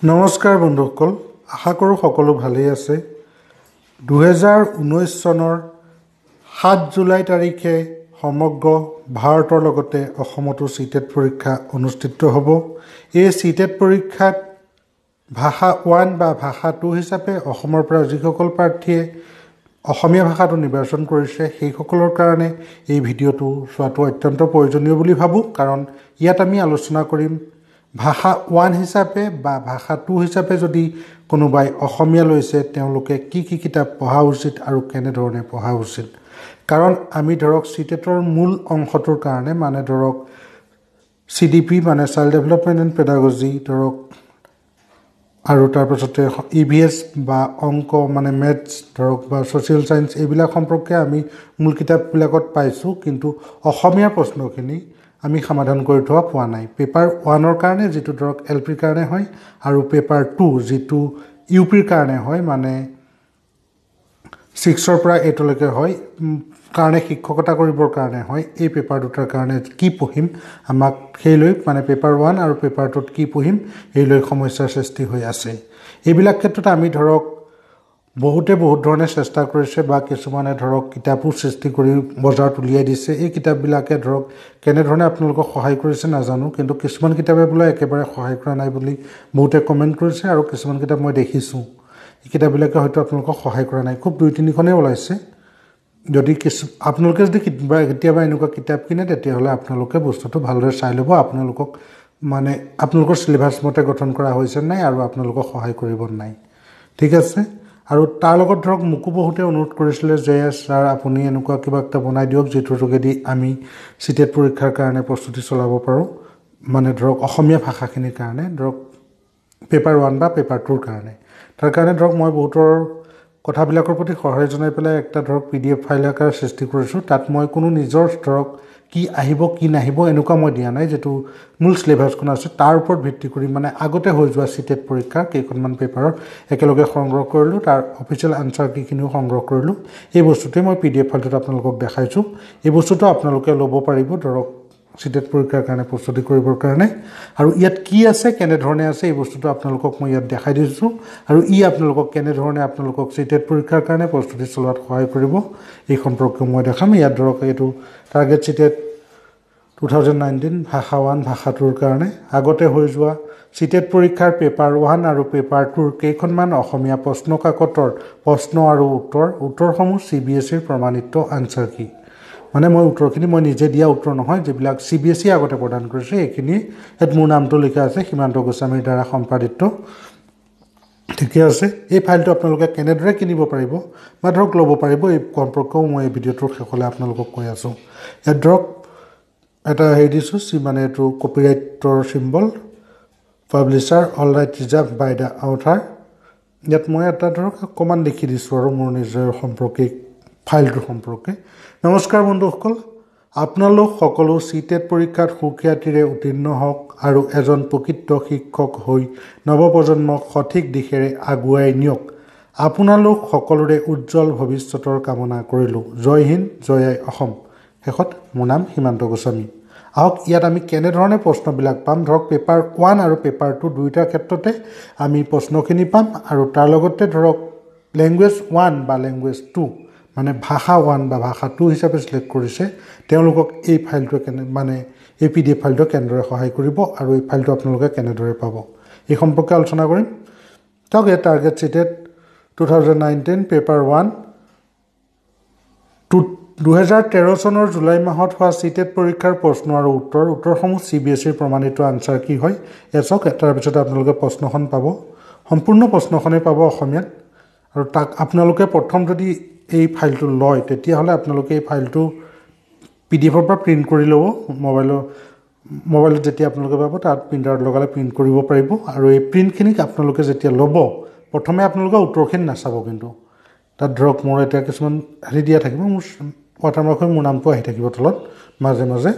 নমস্কাৰ বন্ধুসকল, আশা কৰোঁ সকলো ভালেই আছে। 2019 চনৰ 7 জুলাই তাৰিখে সমগ্ৰ ভাৰতৰ লগতে অসমতো চি টেট পৰীক্ষা অনুষ্ঠিত হ'ব। এই চি টেট পৰীক্ষাত ভাষা 1 বা ভাষা 2 হিচাপে অসমৰ পৰা যিসকল প্ৰাৰ্থীয়ে অসমীয়া ভাষাটো নিৰ্বাচন কৰিছে সেইসকলৰ কাৰণে এই ভিডিঅ'টো চোৱাটো অত্যন্ত প্ৰয়োজনীয় বুলি ভাবোঁ। কাৰণ ইয়াত আমি আলোচনা কৰিম ভাষা 1 হিচাপে বা ভাষা 2 হিচাপে যদি কোনোবাই অসমীয়া লৈছে তেওঁলোকে কি কি কিতাপ পঢ়া উচিত আৰু কেনেধৰণে পঢ়া উচিত। কাৰণ আমি ধৰক চি টেটৰ মূল অংশটোৰ কাৰণে মানে ধৰক চি ডি পি মানে চাইল্ড ডেভেলপমেণ্ট এণ্ড পেডাগজি ধৰক, আৰু তাৰপাছতে ই ভি এছ বা অংক মানে মেথছ ধৰক বা ছ'চিয়েল ছায়েন্স, এইবিলাক সম্পৰ্কে আমি মূল কিতাপবিলাকত পাইছোঁ, কিন্তু অসমীয়া প্ৰশ্নখিনি আমি সমাধান কৰি থোৱা পোৱা নাই। পেপাৰ 1ৰ কাৰণে যিটো ধৰক এল পিৰ কাৰণে হয় আৰু পেপাৰ 2 যিটো ইউ পিৰ কাৰণে হয় মানে 6ৰ পৰা 8লৈকে হয় কাৰণে শিক্ষকতা কৰিবৰ কাৰণে হয়। এই পেপাৰ দুটাৰ কাৰণে কি পঢ়িম আমাক সেই লৈ মানে পেপাৰ 1 আৰু পেপাৰ 2ত কি পঢ়িম সেই লৈ সমস্যাৰ সৃষ্টি হৈ আছে। এইবিলাক ক্ষেত্ৰত আমি ধৰক বহুতে বহুত ধৰণে চেষ্টা কৰিছে বা কিছুমানে ধৰক কিতাপো সৃষ্টি কৰি বজাৰত উলিয়াই দিছে। এই কিতাপবিলাকে ধৰক কেনেধৰণে আপোনালোকক সহায় কৰিছে নাজানো, কিন্তু কিছুমান কিতাপে বোলে একেবাৰে সহায় কৰা নাই বুলি বহুতে কমেণ্ট কৰিছে আৰু কিছুমান কিতাপ মই দেখিছোঁ এই কিতাপবিলাকে হয়তো আপোনালোকক সহায় কৰা নাই। খুব 2-3খনেই ওলাইছে। যদি কিছু আপোনালোকে যদি কেতিয়াবা এনেকুৱা কিতাপ কিনে তেতিয়াহ'লে আপোনালোকে বস্তুটো ভালদৰে চাই ল'ব, আপোনালোকক মানে আপোনালোকৰ চিলেবাছ মতে গঠন কৰা হৈছে নাই আৰু আপোনালোকক সহায় কৰিব নাই, ঠিক আছে। আৰু তাৰ লগত ধৰক মোকো বহুতে অনুৰোধ কৰিছিলে যে ছাৰ আপুনি এনেকুৱা কিবা এটা বনাই দিয়ক যিটোৰ যোগেদি আমি চি টেট পৰীক্ষাৰ কাৰণে প্ৰস্তুতি চলাব পাৰোঁ, মানে ধৰক অসমীয়া ভাষাখিনিৰ কাৰণে ধৰক পেপাৰ 1 বা পেপাৰ 2ৰ কাৰণে। তাৰ কাৰণে ধৰক মই বহুতৰ কথাবিলাকৰ প্ৰতি সঁহাৰি জনাই পেলাই একটা ধৰক পি ডি এফ ফাইল আকাৰ সৃষ্টি কৰিছোঁ। তাত মই কোনো নিজৰ ধৰক কি আহিব কি নাহিব এনেকুৱা মই দিয়া নাই, যিটো মূল চিলেবাছখন আছে তাৰ ওপৰত ভিত্তি কৰি মানে আগতে হৈ যোৱা চি টেট পৰীক্ষাৰ কেইখনমান পেপাৰৰ একেলগে সংগ্ৰহ কৰিলোঁ, তাৰ অফিচিয়েল আনচাৰ কিখিনিও সংগ্ৰহ কৰিলোঁ। এই বস্তুটোৱে মই পি ডি এফ ফাইলটোত আপোনালোকক দেখাইছোঁ। এই বস্তুটো আপোনালোকে ল'ব পাৰিব ধৰক চি টেট পৰীক্ষাৰ কাৰণে প্ৰস্তুতি কৰিবৰ কাৰণে। আৰু ইয়াত কি আছে কেনেধৰণে আছে এই বস্তুটো আপোনালোকক মই ইয়াত দেখাই দিছোঁ আৰু ই আপোনালোকক কেনেধৰণে আপোনালোকক চি টেট পৰীক্ষাৰ কাৰণে প্ৰস্তুতি চলোৱাত সহায় কৰিব এই সম্পৰ্কে মই দেখাম। ইয়াত ধৰক এইটো টাৰ্গেট চি টেট 2019 ভাষা 1 ভাষা 2ৰ কাৰণে আগতে হৈ যোৱা চি টেট পৰীক্ষাৰ পেপাৰ 1 আৰু পেপাৰ 2ৰ কেইখনমান অসমীয়া প্ৰশ্ন কাকতৰ প্ৰশ্ন আৰু উত্তৰ, উত্তৰসমূহ চি বি এছ ইৰ প্ৰমাণিত আনচাৰ কি, মানে মই উত্তৰখিনি মই নিজে দিয়া উত্তৰ নহয়, যিবিলাক চি বি এছ ই আগতে প্ৰদান কৰিছে এইখিনি। ইয়াত মোৰ নামটো লিখা আছে সীমান্ত গোস্বামীৰ দ্বাৰা সম্পাদিত, ঠিকে আছে। এই ফাইলটো আপোনালোকে কেনেদৰে কিনিব পাৰিব বা ধৰক ল'ব পাৰিব এই সম্পৰ্কেও মই এই ভিডিঅ'টোৰ শেষলৈ আপোনালোকক কৈ আছোঁ। ইয়াত ধৰক এটা হেৰি দিছোঁ চি মানে এইটো কপিৰাইটৰ symbol, publisher all right reserve by the author. ইয়াত মই এটা ধৰক অকণমান লিখি দিছোঁ আৰু মোৰ নিজৰ সম্পৰ্কে ফাইলটোৰ সম্পৰ্কে। নমস্কাৰ বন্ধুসকল, আপোনালোক সকলো চি টেট পৰীক্ষাত সুখ্যাতিৰে উত্তীৰ্ণ হওক আৰু এজন প্ৰকৃত শিক্ষক হৈ নৱপ্ৰজন্মক সঠিক দিশেৰে আগুৱাই নিয়ক। আপোনালোক সকলোৰে উজ্জ্বল ভৱিষ্যতৰ কামনা কৰিলোঁ। জয় হিন্দ, জয় আই অসম। শেষত মোৰ নাম সীমান্ত গোস্বামী। আহক ইয়াত আমি কেনেধৰণে প্ৰশ্নবিলাক পাম। ধৰক পেপাৰ 1 আৰু পেপাৰ 2 দুয়োটাৰ ক্ষেত্ৰতে আমি প্ৰশ্নখিনি পাম আৰু তাৰ লগতে ধৰক লেংগুৱেজ 1 বা লেংগুৱেজ 2 মানে ভাষা 1 বা ভাষা 2 হিচাপে চিলেক্ট কৰিছে তেওঁলোকক এই ফাইলটোৱে কেনে মানে এই পি ডি এফ ফাইলটোৱে কেনেদৰে সহায় কৰিব আৰু এই ফাইলটো আপোনালোকে কেনেদৰে পাব এই সম্পৰ্কে আলোচনা কৰিম। ধৰক এই টাৰ্গেট চিটেট 2019 পেপাৰ 1 2013 চনৰ জুলাই মাহত হোৱা চি টেট পৰীক্ষাৰ প্ৰশ্ন আৰু উত্তৰ, উত্তৰসমূহ চি বি এছ ইৰ প্ৰমাণিত আনচাৰ কি হয় ইয়াত চাওক। তাৰপিছত আপোনালোকে প্ৰশ্নখন পাব, সম্পূৰ্ণ প্ৰশ্নখনেই পাব অসমীয়াত। আৰু তাক আপোনালোকে প্ৰথম যদি এই ফাইলটো লয় তেতিয়াহ'লে আপোনালোকে এই ফাইলটো পি ডি এফৰ পৰা প্ৰিণ্ট কৰি ল'ব, মোবাইলত যেতিয়া আপোনালোকে পাব তাত প্ৰিণ্টাৰত লগালে প্ৰিণ্ট কৰিব পাৰিব। আৰু এই প্ৰিণ্টখিনিক আপোনালোকে যেতিয়া ল'ব প্ৰথমে আপোনালোকে উত্তৰখিনি নাচাব, কিন্তু তাত ধৰক মোৰ এতিয়া কিছুমান হেৰি দিয়া থাকিব, মোৰ ৱাটাৰমাৰ্ক হৈ মোৰ নামটো আহি থাকিব তলত মাজে মাজে।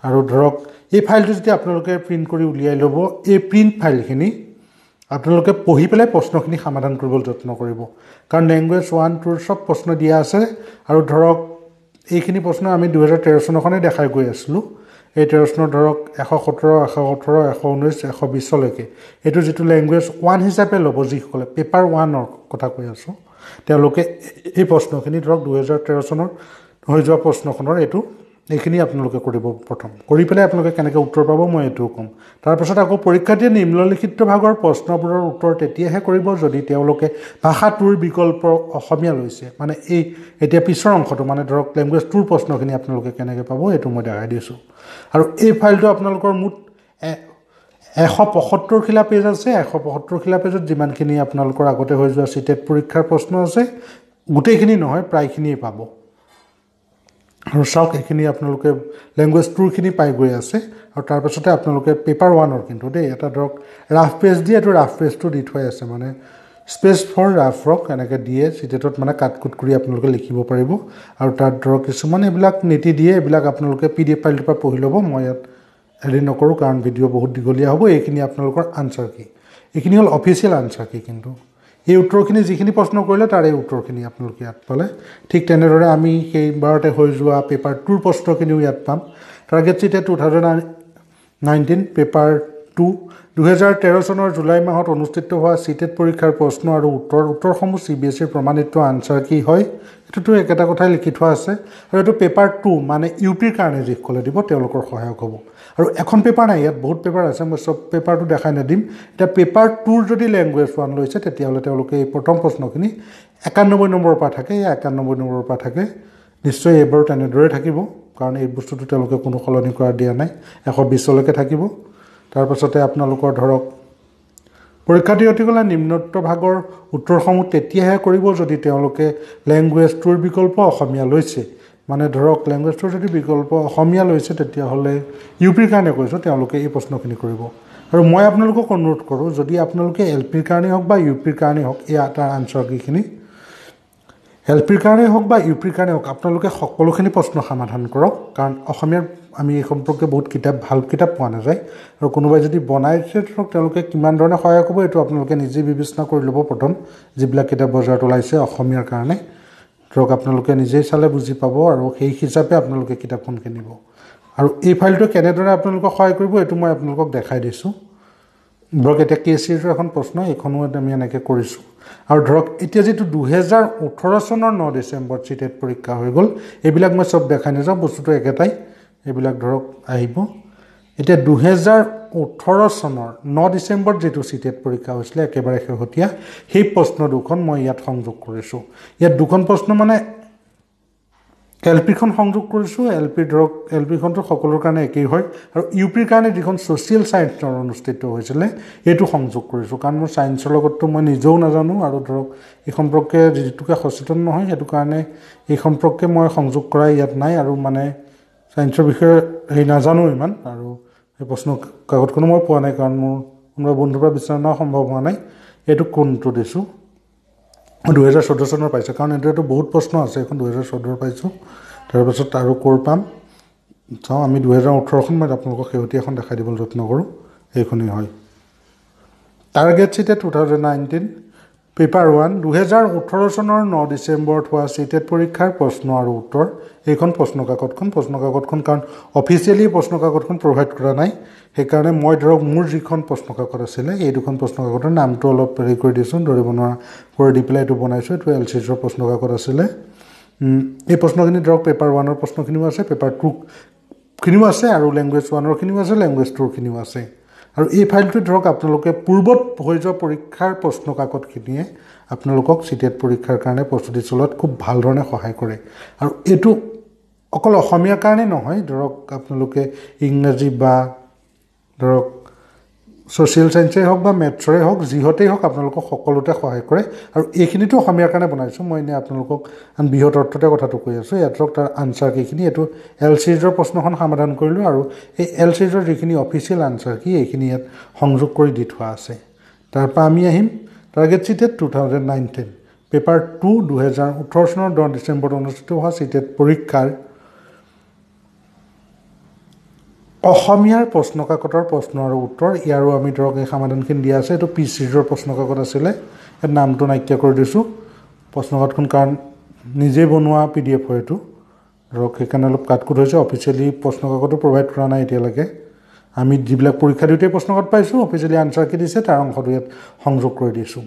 আৰু ধৰক এই ফাইলটো যেতিয়া আপোনালোকে প্ৰিণ্ট কৰি উলিয়াই ল'ব এই প্ৰিণ্ট ফাইলখিনি আপোনালোকে পঢ়ি পেলাই প্ৰশ্নখিনি সমাধান কৰিবলৈ যত্ন কৰিব, কাৰণ লেংগুৱেজ 1 2ৰ চব প্ৰশ্ন দিয়া আছে। আৰু ধৰক এইখিনি প্ৰশ্ন আমি 2013 চনৰখনেই দেখাই গৈ আছিলোঁ, এই 13 চনৰ ধৰক 117, 118, 119, 120লৈকে এইটো যিটো লেংগুৱেজ ওৱান হিচাপে ল'ব, যিসকলে পেপাৰ ওৱানৰ কথা কৈ আছোঁ, তেওঁলোকে এই প্ৰশ্নখিনি ধৰক 2013 চনৰ হৈ যোৱা প্ৰশ্নখনৰ এইটো এইখিনি আপোনালোকে কৰিব। প্ৰথম কৰি পেলাই আপোনালোকে কেনেকৈ উত্তৰ পাব মই এইটোও ক'ম। তাৰপাছত আকৌ পৰীক্ষাৰ্থীয়ে নিম্নলিখিত ভাগৰ প্ৰশ্নবোৰৰ উত্তৰ তেতিয়াহে কৰিব যদি তেওঁলোকে ভাষাটোৰ বিকল্প অসমীয়া লৈছে। মানে এই এতিয়া পিছৰ অংশটো, মানে ধৰক লেংগুৱেজ টুৰ প্ৰশ্নখিনি আপোনালোকে কেনেকৈ পাব এইটো মই দেখাই দিছোঁ। আৰু এই ফাইলটো আপোনালোকৰ মুঠ 175 খিলা পেজ আছে। 175 খিলা পেজত যিমানখিনি আপোনালোকৰ আগতে হৈ যোৱা চিটেট পৰীক্ষাৰ প্ৰশ্ন আছে, গোটেইখিনি নহয়, প্ৰায়খিনিয়ে পাব। আৰু চাওক, এইখিনি আপোনালোকে লেংগুৱেজ টুৰখিনি পাই গৈ আছে। আৰু তাৰপাছতে আপোনালোকে পেপাৰ ওৱানৰ কিন্তু দেই এটা ধৰক ৰাফ পেজ দিয়ে, এইটো ৰাফ পেজটো দি থৈ আছে, মানে স্পেচ ফৰ ৰাফ ৰক এনেকৈ দিয়ে। চিটেটত মানে কাট কুট কৰি আপোনালোকে লিখিব পাৰিব। আৰু তাত ধৰক কিছুমান এইবিলাক নীতি দিয়ে, এইবিলাক আপোনালোকে PDF ফাইলটোৰ পৰা পঢ়ি ল'ব। মই ইয়াত হেৰি নকৰোঁ কাৰণ ভিডিঅ' বহুত দীঘলীয়া হ'ব। এইখিনি আপোনালোকৰ আনচাৰ কি, এইখিনি হ'ল অফিচিয়েল আনচাৰ কি। কিন্তু এই উত্তৰখিনি যিখিনি প্ৰশ্ন কৰিলে তাৰ এই উত্তৰখিনি আপোনালোকে ইয়াত পালে। ঠিক তেনেদৰে আমি সেইবাৰতে হৈ যোৱা পেপাৰ টুৰ প্ৰশ্নখিনিও ইয়াত পাম। Target CTET 2019 paper 2, 2013 চনৰ জুলাই মাহত অনুষ্ঠিত হোৱা চিটেট পৰীক্ষাৰ প্ৰশ্ন আৰু উত্তৰ, উত্তৰসমূহ CBSEৰ প্ৰমাণিত আনচাৰ কি হয়, এইটোতো একেটা কথাই লিখি থোৱা আছে। আৰু এইটো পেপাৰ 2 মানে ইউ পিৰ কাৰণে যিসকলে দিব তেওঁলোকৰ সহায়ক হ'ব। আৰু এখন পেপাৰ নাই, ইয়াত বহুত পেপাৰ আছে, মই চব পেপাৰটো দেখাই নিদিম। এতিয়া পেপাৰ 2ৰ যদি লেংগুৱেজ 1 লৈছে তেতিয়াহ'লে তেওঁলোকে এই প্ৰথম প্ৰশ্নখিনি 91 নম্বৰৰ পৰা থাকে, এই 91 নম্বৰৰ পৰা থাকে। নিশ্চয় এইবাৰো তেনেদৰে থাকিব, কাৰণ এই বস্তুটো তেওঁলোকে কোনো সলনি কৰা দিয়া নাই, 120লৈকে থাকিব। তাৰপাছতে আপোনালোকৰ ধৰক পৰীক্ষাৰ্থীসকলে নিম্নোক্ত ভাগৰ উত্তৰসমূহ তেতিয়াহে কৰিব যদি তেওঁলোকে লেংগুৱেজ টুৰ বিকল্প অসমীয়া লৈছে। মানে ধৰক লেংগুৱেজ টুৰ যদি বিকল্প অসমীয়া লৈছে তেতিয়াহ'লে ইউ পিৰ কাৰণে কৈছোঁ, তেওঁলোকে এই প্ৰশ্নখিনি কৰিব। আৰু মই আপোনালোকক অনুৰোধ কৰোঁ, যদি আপোনালোকে এল পিৰ কাৰণেই হওক বা ইউ পিৰ কাৰণেই হওক, এই তাৰ আনচাৰ কিখিনি এল পিৰ কাৰণেই হওক বা ইউ পিৰ কাৰণেই হওক, আপোনালোকে সকলোখিনি প্ৰশ্ন সমাধান কৰক। কাৰণ অসমীয়াৰ আমি এই সম্পৰ্কে বহুত কিতাপ, ভাল কিতাপ পোৱা নাযায়। আৰু কোনোবাই যদি বনাইছে ধৰক তেওঁলোকে কিমান ধৰণে সহায় হ'ব এইটো আপোনালোকে নিজেই বিবেচনা কৰি ল'ব। প্ৰথম যিবিলাক কিতাপ বজাৰত ওলাইছে অসমীয়াৰ কাৰণে ধৰক আপোনালোকে নিজেই চালে বুজি পাব আৰু সেই হিচাপে আপোনালোকে কিতাপখন কিনিব। আৰু এই ফাইলটো কেনেদৰে আপোনালোকক সহায় কৰিব এইটো মই আপোনালোকক দেখাই দিছোঁ। ধৰক এতিয়া কে চিৰিজৰ এখন প্ৰশ্ন, এইখনো আমি এনেকৈ কৰিছোঁ। আৰু ধৰক এতিয়া যিটো 2018 চনৰ 9 ডিচেম্বৰত চিটেট পৰীক্ষা হৈ গ'ল, এইবিলাক মই চব দেখাই নাযাওঁ, বস্তুটো একেটাই, এইবিলাক ধৰক আহিব। এতিয়া 2018 চনৰ 9 ডিচেম্বৰত যিটো চিটেট পৰীক্ষা হৈছিলে একেবাৰে শেহতীয়া, সেই প্ৰশ্ন দুখন মই ইয়াত সংযোগ কৰিছোঁ। ইয়াত দুখন প্ৰশ্ন মানে এল পিখন সংযোগ কৰিছোঁ। এল পি ধৰক এল পিখনতো সকলোৰ কাৰণে একেই হয়, আৰু ইউ পিৰ কাৰণে যিখন ছ'চিয়েল ছায়েন্সৰ অনুষ্ঠিত হৈছিলে এইটো সংযোগ কৰিছোঁ। কাৰণ মোৰ ছায়েন্সৰ লগততো মই নিজেও নাজানো আৰু ধৰক এই সম্পৰ্কে যিটোকে সচেতন নহয়, সেইটো কাৰণে এই সম্পৰ্কে মই সংযোগ কৰা ইয়াত নাই। আৰু মানে ছায়েন্সৰ বিষয়ে হেৰি নাজানো ইমান, আৰু সেই প্ৰশ্ন কাকতখনো মই পোৱা নাই, কাৰণ মোৰ কোনোবা বন্ধুৰ পৰা বিচৰা সম্ভৱ হোৱা নাই। এইটো কোনটো দিছোঁ, 2014 চনৰ পাইছোঁ, কাৰণ এইটোতো বহুত প্ৰশ্ন আছে, এইখন 2014 পাইছোঁ। তাৰপাছত আৰু ক'ৰ পাম চাওঁ আমি 2018খন মই আপোনালোকক শেহতীয়াখন দেখাই দিবলৈ যত্ন কৰোঁ, এইখনেই হয়। Target CTET 2019 paper 1, 2018 চনৰ 9 ডিচেম্বৰত হোৱা চিটেট পৰীক্ষাৰ প্ৰশ্ন আৰু উত্তৰ। এইখন প্ৰশ্ন কাকতখন কাৰণ অফিচিয়েলি প্ৰশ্ন কাকতখন প্ৰভাইড কৰা নাই, সেইকাৰণে মই ধৰক মোৰ যিখন প্ৰশ্ন কাকত আছিলে এই দুখন প্ৰশ্ন কাকতৰ নামটো অলপ হেৰি কৰি দিছোঁ, ধৰিব নোৱাৰা কৰি দি পেলাই এইটো বনাইছোঁ। এইটো এল চিজৰ প্ৰশ্ন কাকত আছিলে। এই প্ৰশ্নখিনি ধৰক পেপাৰ 1ৰ প্ৰশ্নখিনিও আছে, পেপাৰ 2খিনিও আছে, আৰু লেংগুৱেজ 1ৰখিনিও আছে, লেংগুৱেজ 2ৰখিনিও আছে। আৰু এই ফাইলটো ধৰক আপোনালোকে পূৰ্বত হৈ যোৱা পৰীক্ষাৰ প্ৰশ্ন কাকতখিনিয়ে আপোনালোকক চিটেট পৰীক্ষাৰ কাৰণে প্ৰস্তুতি চলোৱাত খুব ভাল ধৰণে সহায় কৰে। আৰু এইটো অকল অসমীয়াৰ কাৰণে নহয়, ধৰক আপোনালোকে ইংৰাজী বা ধৰক ছ'চিয়েল ছায়েন্সেই হওক বা মেথছৰে হওক, যিহতেই হওক আপোনালোকক সকলোতে সহায় কৰে। আৰু এইখিনিতো অসমীয়াৰ কাৰণে বনাইছোঁ মই, এনেই আপোনালোকক আন বৃহৎ অৰ্থতে কথাটো কৈ আছোঁ। ইয়াত ধৰক তাৰ আনচাৰ কেইখিনি, এইটো এল চিৰিজৰ প্ৰশ্নখন সমাধান কৰিলোঁ, আৰু এই এল চিৰিজৰ যিখিনি অফিচিয়েল আনচাৰ কি এইখিনি ইয়াত সংযোগ কৰি দি থোৱা আছে। তাৰপৰা আমি আহিম target CTET 2019 paper 2, 2018 চনৰ 10 ডিচেম্বৰত অনুষ্ঠিত হোৱা চিটেট পৰীক্ষাৰ অসমীয়াৰ প্ৰশ্ন কাকতৰ প্ৰশ্ন আৰু উত্তৰ। ইয়াৰো আমি ধৰক এই সমাধানখিনি দিয়া আছে। এইটো পি চিৰিজৰ প্ৰশ্ন কাকত আছিলে, ইয়াত নামটো নাইকিয়া কৰি দিছোঁ প্ৰশ্ন কাকতখন, কাৰণ নিজেই বনোৱা PDF হয় এইটো। ধৰক সেইকাৰণে অলপ কাট-কুট হৈছে। অফিচিয়েলি প্ৰশ্ন কাকতো প্ৰভাইড কৰা নাই এতিয়ালৈকে। আমি যিবিলাক পৰীক্ষা দিওঁতে প্ৰশ্ন কাকত পাইছোঁ, অফিচিয়েলি আনচাৰ কি দিছে তাৰ অংশটো ইয়াত সংযোগ কৰি দিছোঁ।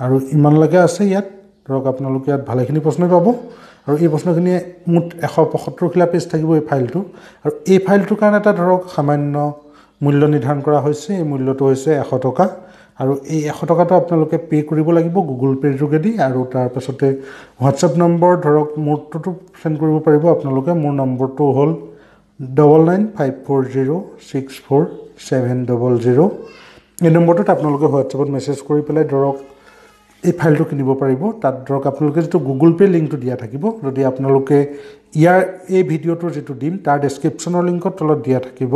আৰু ইমানলৈকে আছে ইয়াত। ধৰক আপোনালোকে ইয়াত ভালেখিনি প্ৰশ্নই পাব আৰু এই প্ৰশ্নখিনিয়ে মুঠ 175 খিলা পেজ থাকিব এই ফাইলটো। আৰু এই ফাইলটোৰ কাৰণে এটা ধৰক সামান্য মূল্য নিৰ্ধাৰণ কৰা হৈছে। এই মূল্যটো হৈছে 100 টকা আৰু এই 100 টকাটো আপোনালোকে পে' কৰিব লাগিব গুগল পে'ৰ যোগেদি। আৰু তাৰপাছতে হোৱাটছএপ নম্বৰ ধৰক মোৰটোতো চেণ্ড কৰিব পাৰিব আপোনালোকে। মোৰ নম্বৰটো হ'ল 9954064700। এই নম্বৰটোত আপোনালোকে হোৱাটছএপত মেছেজ কৰি পেলাই ধৰক এই ফাইলটো কিনিব পাৰিব। তাত ধৰক আপোনালোকে যিটো গুগল পে' লিংকটো দিয়া থাকিব, যদি আপোনালোকে ইয়াৰ এই ভিডিঅ'টোৰ যিটো দিম তাৰ ডেছক্ৰিপশ্যনৰ লিংকত তলত দিয়া থাকিব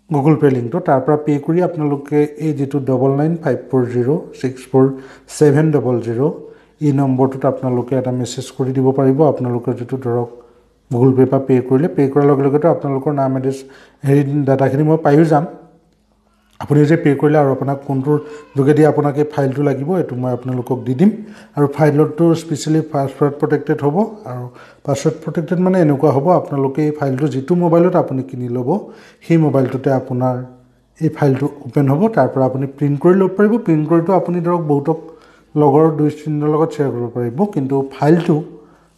গুগল পে' লিংকটো, তাৰ পৰা পে' কৰি আপোনালোকে এই যিটো 9954064700 এই নম্বৰটোত আপোনালোকে এটা মেছেজ কৰি দিব পাৰিব। আপোনালোকৰ যিটো ধৰক গুগল পে' পৰা পে' কৰিলে, পে' কৰাৰ লগে লগেতো আপোনালোকৰ নাম, এড্ৰেছ, হেৰি ডাটাখিনি মই পায়ো যাম। আপুনি যে পে' কৰিলে আৰু আপোনাক কোনটোৰ যোগেদি আপোনাক এই ফাইলটো লাগিব এইটো মই আপোনালোকক দি দিম। আৰু ফাইলটো স্পেচিয়েলি পাছৱৰ্ড প্ৰটেক্টেড হ'ব। আৰু পাছৱৰ্ড প্ৰটেক্টেড মানে এনেকুৱা হ'ব, আপোনালোকে এই ফাইলটো যিটো মোবাইলত আপুনি কিনি ল'ব সেই মোবাইলটোতে আপোনাৰ এই ফাইলটো অ'পেন হ'ব। তাৰ পৰা আপুনি প্ৰিণ্ট কৰি ল'ব পাৰিব। প্ৰিণ্ট কৰিতো আপুনি ধৰক বহুতক লগৰ 2-3জনৰ লগত শ্বেয়াৰ কৰিব পাৰিব। কিন্তু ফাইলটো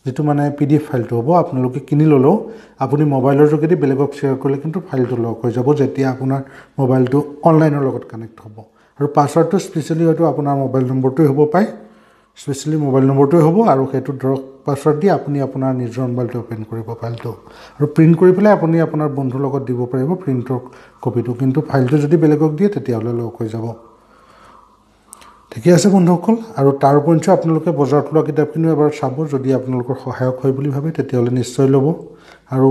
যিটো মানে PDF ফাইলটো হ'ব আপোনালোকে কিনি ল'লেও আপুনি মোবাইলৰ যোগেদি বেলেগক শ্বেয়াৰ কৰিলে কিন্তু ফাইলটো লক হৈ যাব যেতিয়া আপোনাৰ মোবাইলটো অনলাইনৰ লগত কানেক্ট হ'ব। আৰু পাছৱৰ্ডটো স্পেচিয়েলি হয়তো আপোনাৰ মোবাইল নম্বৰটোৱে হ'ব পাৰে, স্পেচিয়েলি মোবাইল নম্বৰটোৱে হ'ব। আৰু সেইটো ধৰক পাছৱৰ্ড দি আপুনি আপোনাৰ নিজৰ মোবাইলটো অ'পেন কৰিব ফাইলটো আৰু প্ৰিণ্ট কৰি পেলাই আপুনি আপোনাৰ বন্ধুৰ লগত দিব পাৰিব প্ৰিণ্টৰ কপিটো। কিন্তু ফাইলটো যদি বেলেগক দিয়ে তেতিয়াহ'লে লক হৈ যাব। ঠিকে আছে বন্ধুসকল। আৰু তাৰ উপৰিঞ্চি আপোনালোকে বজাৰত ওলোৱা কিতাপখিনিও এবাৰ চাব, যদি আপোনালোকৰ সহায়ক হয় বুলি ভাবে তেতিয়াহ'লে নিশ্চয় ল'ব। আৰু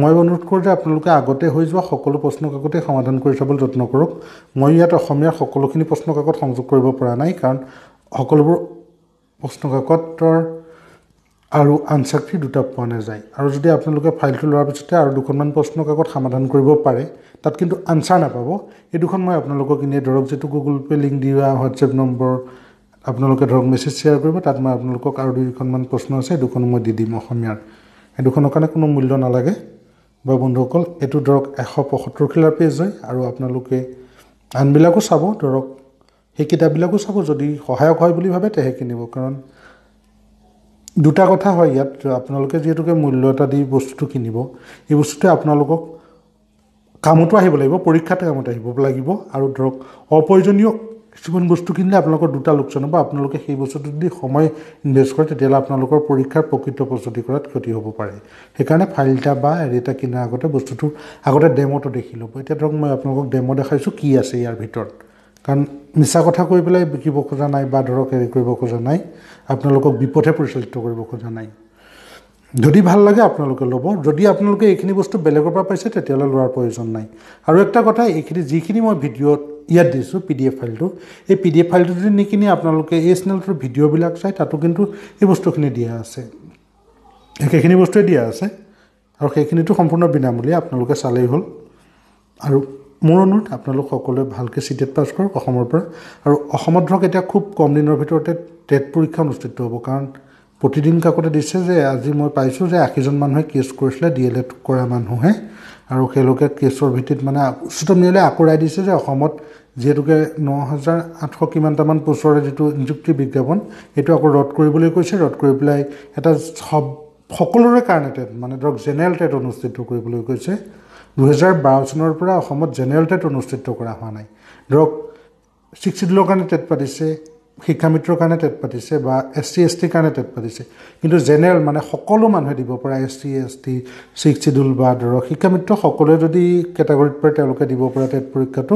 মই অনুৰোধ কৰোঁ যে আপোনালোকে আগতে হৈ যোৱা সকলো প্ৰশ্ন কাকতেই সমাধান কৰি চাবলৈ যত্ন কৰক। মই ইয়াত অসমীয়াৰ সকলোখিনি প্ৰশ্ন কাকত সংযোগ কৰিব পৰা নাই, কাৰণ সকলোবোৰ প্ৰশ্ন কাকতৰ আৰু আনচাৰ কি দুটা পোৱা নাযায়। আৰু যদি আপোনালোকে ফাইলটো লোৱাৰ পিছতে আৰু দুখনমান প্ৰশ্ন কাকত সমাধান কৰিব পাৰে, তাত কিন্তু আনচাৰ নাপাব। এই দুখন মই আপোনালোকক এনেই ধৰক যিটো গুগল পে' লিংক দিয়া হোৱাটছএপ নম্বৰ আপোনালোকে ধৰক মেছেজ শ্বেয়াৰ কৰিব, তাত মই আপোনালোকক আৰু দুইখনমান প্ৰশ্ন আছে এই দুখনো মই দি দিম অসমীয়াৰ। এই দুখনৰ কাৰণে কোনো মূল্য নালাগে। বা বন্ধুসকল, এইটো ধৰক 175 খিলাৰ পেজ হয়। আৰু আপোনালোকে আনবিলাকো চাব, ধৰক সেই কিতাপবিলাকো চাব, যদি সহায়ক হয় বুলি ভাবে তেহে কিনিব। কাৰণ দুটা কথা হয় ইয়াত, আপোনালোকে যিহেতুকে মূল্য এটা দি বস্তুটো কিনিব, এই বস্তুটোৱে আপোনালোকক কামতো আহিব লাগিব, পৰীক্ষাত কামত আহিব লাগিব। আৰু ধৰক অপ্ৰয়োজনীয় কিছুমান বস্তু কিনিলে আপোনালোকৰ দুটা লোকচান হ'ব। আপোনালোকে সেই বস্তুটো যদি সময় ইনভেষ্ট কৰে তেতিয়াহ'লে আপোনালোকৰ পৰীক্ষাৰ প্ৰকৃত প্ৰস্তুতি কৰাত ক্ষতি হ'ব পাৰে। সেইকাৰণে ফাইল এটা বা হেৰি এটা কিনাৰ আগতে বস্তুটোৰ আগতে ডেম'টো দেখি ল'ব। এতিয়া ধৰক মই আপোনালোকক ডেম' দেখাইছোঁ কি আছে ইয়াৰ ভিতৰত, কাৰণ মিছা কথা কৈ পেলাই বিকিব খোজা নাই বা ধৰক হেৰি কৰিব খোজা নাই, আপোনালোকক বিপথে পৰিচালিত কৰিব খোজা নাই। যদি ভাল লাগে আপোনালোকে ল'ব, যদি আপোনালোকে এইখিনি বস্তু বেলেগৰ পৰা পাইছে তেতিয়াহ'লে লোৱাৰ প্ৰয়োজন নাই। আৰু একটা কথা, এইখিনি যিখিনি মই ভিডিঅ'ত ইয়াত দিছোঁ PDF ফাইলটো, এই PDF ফাইলটো যদি নিকিনি আপোনালোকে এই চেনেলটোৰ ভিডিঅ'বিলাক চাই তাতো কিন্তু এই বস্তুখিনি দিয়া আছে, একেখিনি বস্তুৱে দিয়া আছে। আৰু সেইখিনিতো সম্পূৰ্ণ বিনামূলীয়া, আপোনালোকে চালেই হ'ল। আৰু মোৰ অনুৰোধ আপোনালোক সকলোৱে ভালকৈ চিটেট পাছ কৰক অসমৰ পৰা। আৰু অসমত ধৰক এতিয়া খুব কম দিনৰ ভিতৰতে টেট পৰীক্ষা অনুষ্ঠিত হ'ব, কাৰণ প্ৰতিদিন কাকতে দিছে যে আজি মই পাইছোঁ যে 80জন মানুহে কেছ কৰিছিলে DLED কৰা মানুহে, আৰু তেওঁলোকে কেছৰ ভিত্তিত মানে উচ্চতম ন্যায়ালয়ে আকৌ ৰায় দিছে যে অসমত যিহেতুকে 9800 কিমানটামান পোষ্টৰ যিটো নিযুক্তি বিজ্ঞাপন সেইটো আকৌ ৰদ কৰিবলৈ কৈছে। ৰদ কৰি পেলাই এটা সকলোৰে কাৰণে টেট মানে ধৰক জেনেৰেল টেট অনুষ্ঠিত কৰিবলৈ কৈছে। 2012 চনৰ পৰা অসমত জেনেৰেল টেট অনুষ্ঠিত কৰা হোৱা নাই। ধৰক ছিক্স চিডিউলৰ কাৰণে টেট পাতিছে, শিক্ষামিত্ৰৰ কাৰণে টেট পাতিছে বা SC ST কাৰণে টেট পাতিছে, কিন্তু জেনেৰেল মানে সকলো মানুহে দিব পৰা SC ST six schedule বা ধৰক শিক্ষামিত্ৰ সকলোৱে যদি কেটেগৰীত পৰে তেওঁলোকে দিব পৰা টেট পৰীক্ষাটো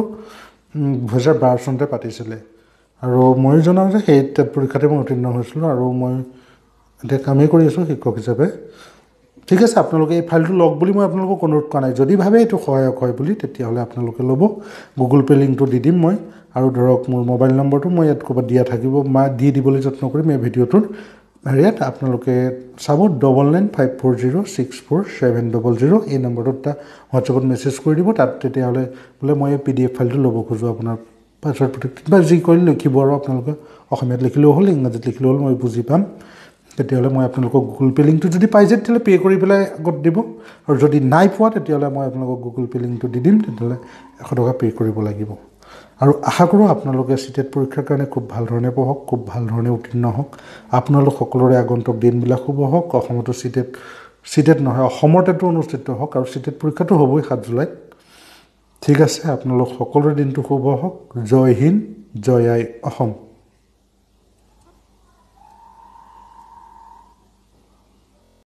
2012 চনতে পাতিছিলে। আৰু ময়ো জনাওঁ যে সেই টেট পৰীক্ষাতে মই উত্তীৰ্ণ হৈছিলোঁ আৰু মই এতিয়া কামেই কৰি আছোঁ শিক্ষক হিচাপে। ঠিক আছে, আপোনালোকে এই ফাইলটো লওক বুলি মই আপোনালোকক অনুৰোধ কৰা নাই, যদি ভাবে এইটো সহায়ক হয় বুলি তেতিয়াহ'লে আপোনালোকে ল'ব। গুগল পে' লিংকটো দি দিম মই, আৰু ধৰক মোৰ মোবাইল নম্বৰটো মই ইয়াত ক'ৰবাত দিয়া থাকিব, মই দি দিবলৈ যত্ন কৰিম এই ভিডিঅ'টোৰ হেৰিয়াত। আপোনালোকে চাব 9954064700 এই নম্বৰটোত এটা হোৱাটছএপত মেছেজ কৰি দিব, তাত তেতিয়াহ'লে বোলে মই এই PDF ফাইলটো ল'ব খোজোঁ, আপোনাৰ পাছৱৰ্ড প্ৰটেক্টেড বা যি কৰি লিখিব আৰু আপোনালোকে অসমীয়াত লিখিলেও হ'ল, ইংৰাজীত লিখিলেও হ'ল, মই বুজি পাম। তেতিয়াহ'লে মই আপোনালোকক গুগল পে' লিংকটো যদি পাই যায় তেতিয়াহ'লে পে' কৰি পেলাই আগত দিব, আৰু যদি নাই পোৱা তেতিয়াহ'লে মই আপোনালোকক গুগল পে' লিংকটো দি দিম, তেতিয়াহ'লে 100 টকা পে' কৰিব লাগিব। আৰু আশা কৰোঁ আপোনালোকে চিটেট পৰীক্ষাৰ কাৰণে খুব ভাল ধৰণে পঢ়ক, খুব ভাল ধৰণে উত্তীৰ্ণ হওক। আপোনালোক সকলোৰে আগন্তুক দিনবিলাক শুভ হওক। অসমতো চিটেট নহয়, অসমৰ টেটো অনুষ্ঠিত হওক, আৰু চিটেট পৰীক্ষাটো হ'বই 7 জুলাইত। ঠিক আছে, আপোনালোক সকলোৰে দিনটো শুভ হওক। জয় হিন্দ, জয় আই অসম।